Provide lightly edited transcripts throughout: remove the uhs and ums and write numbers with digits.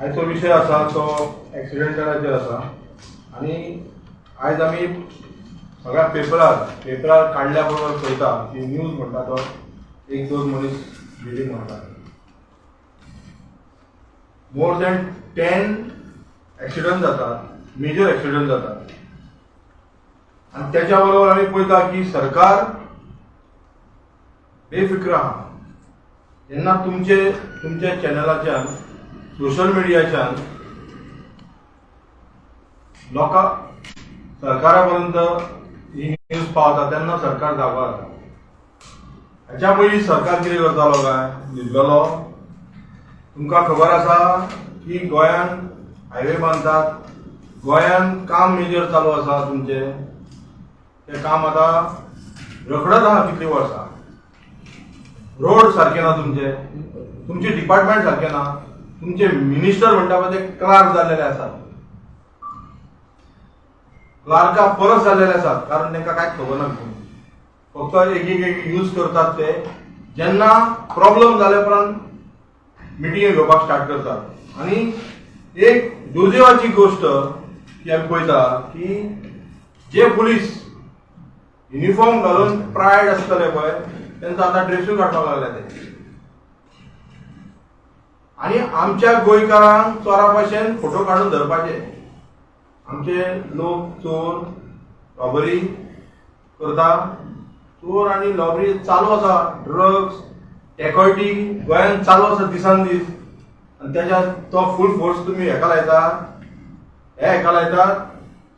आयचो विशय आसा तो एक्सिडेंटाचेर आसा आनी आयज आमी सगळ्या पेपरार काडल्या बरोबर पळयता की न्यूज म्हणटा तो एक दोन मनीस गेली म्हणटा. मोर दॅन 10 एक्सिडंट जातात, मेजर एक्सिडंट जातात आनी त्याच्या बरोबर आमी पळयता की सरकार बेफिक्र आहा. जेन्ना तुमचे तुमच्या चॅनलाच्यान, सोशल मिडियाच्यान लोकां सरकारा पर्यंत ही न्यूज पावता तेन्ना सरकार जागो जाता. हाच्या पयलीं सरकार कितें करतालो काय न्हिदलेलो? तुमकां खबर आसा की गोंयान हायवे बांदतात, गोंयान काम मेजर चालू आसा. तुमचें तें काम आतां रखडत आहा कितलीं वर्सां. रोड सारके ना तुमचे, तुमचे डिपार्टमेंट सारके ना, तुमचे मिनिस्टर म्हणटा पळय ते क्लार्क जाल्लेले आसात, क्लार्का परस जाल्लेले आसात, कारण तांकां कांयच खबर ना. फक्त एक एक एक यूज करतात ते. जेन्ना प्रॉब्लम जाले उपरांत मिटिंगे घेवपाक स्टार्ट करतात. आनी एक दुर्दैवाची गोश्ट की आमी पळयता की जे पुलीस युनिफॉर्म घालून प्रायड आसतले पळय, तेंचो आतां ड्रेसूय काडपाक लागले ते आनी आमच्या गोंयकारांक चोरा भशेन फोटो काडून धरपाचे. आमचे लोक चोर, रॉबरी करता, चोर आनी रॉबरी चालू आसा, ड्रग्स, डेकॉयटी गोंयांत चालू आसा दिसान दीस. आनी तेच्या तो फूल फोर्स तुमी हेका लायता, हे हेका लायतात,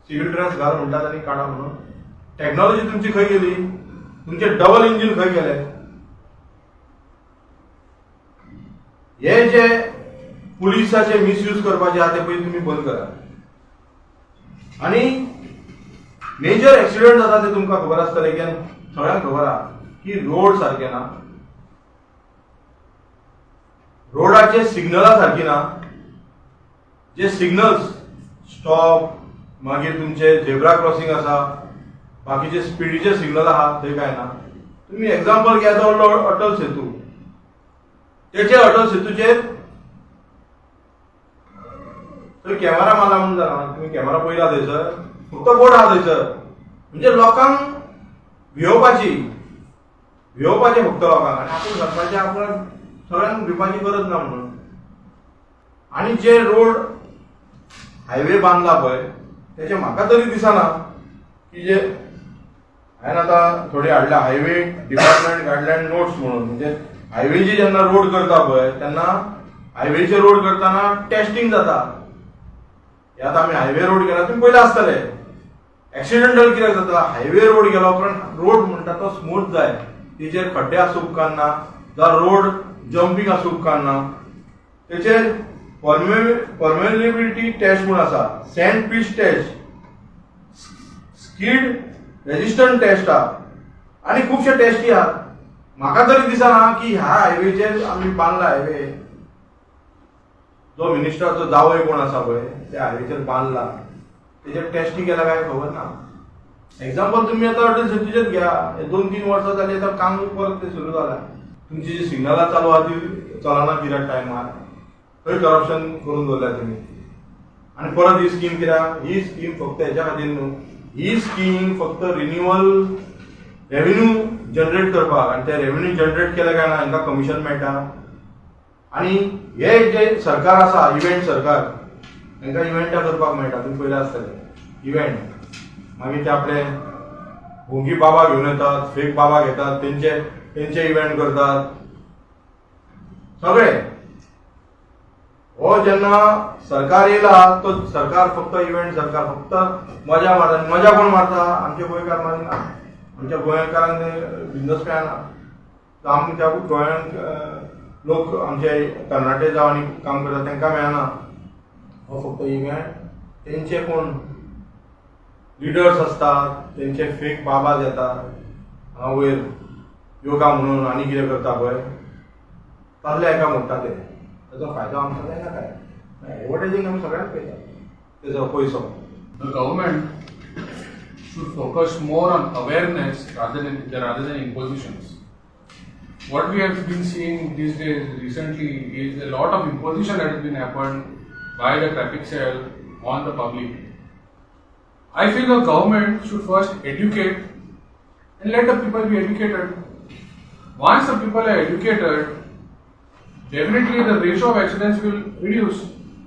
सिवील ड्रेस घाल म्हणटात आनी काडा म्हणून. टॅक्नॉलॉजी तुमची खंय गेली? तुमचे डबल इंजीन खंय गेले? हे जे पुलिसाचे मिसयूज करपाचे आहा ते पयलीं तुमी बंद करा. आनी मेजर एक्सिडंट जाता ते तुमकां खबर आसतलें की सगळ्यांक खबर आहा की रोड सारके ना, रोडाचे सिग्नलां सारकी ना. जे सिग्नल्स स्टॉप, मागीर तुमचे झेब्रा क्रॉसिंग आसा, बाकीचे स्पिडीचे सिग्नल आहा, थंय काय ना. तुम्ही एक्झाम्पल घ्या तो अटल सेतू, तेचे अटल सेतूचेर थंय कॅमेरा मारला म्हणून जाणा. तुमी कॅमेरा पळयला? थंयसर फक्त बोर्ड आहा थंयसर, म्हणजे लोकांक भियोवपाची, भियोवपाचें फक्त लोकांक आनी आपूण सांगपाचें, आपणाक सगळ्यांक भिवपाची गरज ना म्हणून. आनी जे रोड हायवे बांदला पळय, तेचे म्हाका तरी दिसना की जे हांवें आतां थोडे हाडल्या हायवे डिपार्टमेंट गायडलायन नोट्स म्हणून. म्हणजे हायवेचे जेन्ना रोड करता पळय, तेन्ना हायवेचे रोड करतना टेस्टिंग जाता. हे आतां आमी हायवे रोड केला, तुमी पयले आसतले. एक्सिडेंटल कित्याक जाता? हायवे रोड गेला उपरांत रोड म्हणटा तो स्मूथ जाय, तेचेर खड्डे आसूंक उपकारना जावं रोड जंपींग आसूंक उपकारना. तेचेर परमेबिलिटी टेस्ट म्हूण आसा, sand pitch test, skid resistant test आहा आनी खुबशे टेस्टी आहात. म्हाका तरी दिसना की ह्या हायवेचेर आमी बांदला हायवे, जो मिनिस्टराचो जावय कोण आसा पळय त्या हायवेचेर बांदला, तेचेर टेस्टी केला काय खबर ना. एक्झाम्पल तुमी आतां अटल सेतूचेच घ्या. हे 2-3 वर्सां जाली, आतां काम परत ते सुरू जाला. तुमची जी सिग्नलां चालू आहा ती चलना कित्याक टायमार? खंय करप्शन करून दवरल्या तुमी? आनी परत ही स्कीम कित्याक? ही स्कीम फक्त हेच्या खातीर न्हू, ही स्कीम फक्त रिन्युअल रेव्हेन्यू जनरेट करपाक. आनी ते रेव्हेन्यू जनरेट केले काय ना हांकां कमिशन मेळटा. आनी हे जे सरकार आसा, इव्हेंट सरकार, तांकां इव्हेंटां करपाक मेळटा. तुमी पयले आसतले इव्हेंट. मागीर ते आपले भोंगी बाबा घेवन येतात, फेक बाबा घेतात, तेंचे तेंचे इव्हेंट करतात सगळे. हो जेन्ना सरकार येयला तो सरकार फक्त इव्हेंट सरकार, फक्त मजा मारता. आनी मजा कोण मारता? आमचे गोंयकार मारिना. आमच्या गोंयकारांक बिझनस मेळना. आमच्या गोंयांत लोक, आमचे तरणाटे जावं आनी काम करता तांकां मेळना. हो फक्त इव्हेंट, तेंचे कोण लिडर्स आसतात, तेंचे फेक बाबा येतात हांगा वयर योगा म्हणून आनी कितें करता पळय, तातले एका म्हणटा ते. ताचो फायदो आमकां जायना काय? एडवर्टायझींग आमी सगळ्यांक पळयता तेजो पयसो. The government should focus more on awareness rather than impositions. What we have been seeing these days recently is a lot of imposition that has been happened. by the traffic cell on the public. I feel the government should first educate and let the people be educated. Once the people are educated, definitely the ratio of accidents will reduce.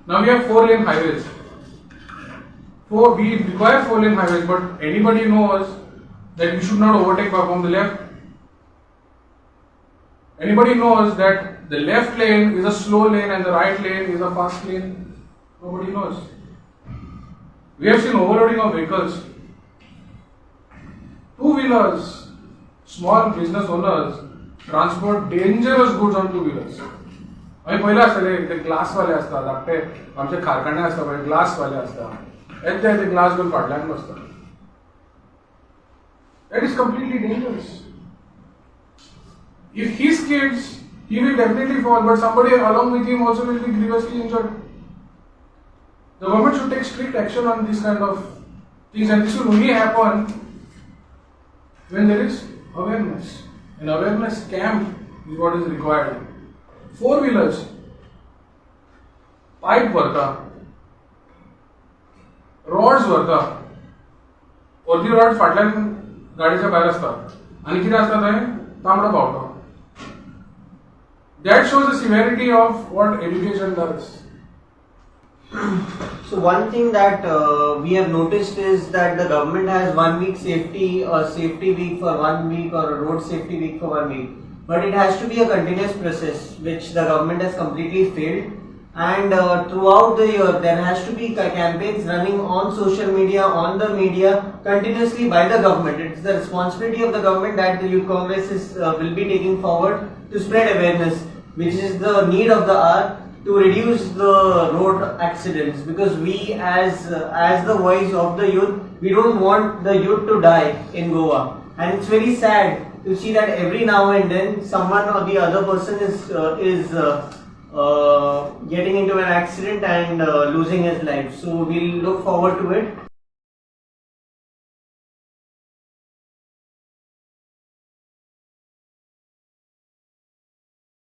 Now we have 4-lane highways. We require 4-lane highways, but anybody knows that you should not overtake from the left. Anybody knows that the left lane is a slow lane and the right lane is a fast lane? Nobody knows. We have seen overloading of vehicles. Two-wheelers, small business owners transport dangerous goods on two-wheelers. आमी पयले आसतले ते ग्लासवाले आसता, धाकटे आमचे कारखाने आसता पळय, ग्लासवाले आसता, येते ते ग्लास घेवन फाटल्यान बसता. That is completely dangerous. If he skids, he will definitely fall, but somebody along with him also will be grievously injured. The government should take strict action on these kind of things, and this will only happen when there is awareness. An awareness camp is what is required. Four wheelers, pipe व्हरता, Rhodes व्हरता, अर्दी rod फाटल्यान गाडयेच्या भायर आसता आनी कितें आसता थंय तांबडो बावटो. That shows the severity of what education does. So one thing that we have noticed is that the government has 1 week safety or safety week for 1 week or a road safety week for 1 week. But it has to be a continuous process, which the government has completely failed. And throughout the year, there has to be campaigns running on social media, on the media, continuously by the government. It's the responsibility of the government that the Youth Congress will be taking forward to spread awareness, which is the need of the hour to reduce the road accidents. Because we, as the voice of the youth, we don't want the youth to die in Goa. And it's very sad to see that every now and then someone or the other person is getting into an accident and losing his life. So we'll look forward to it.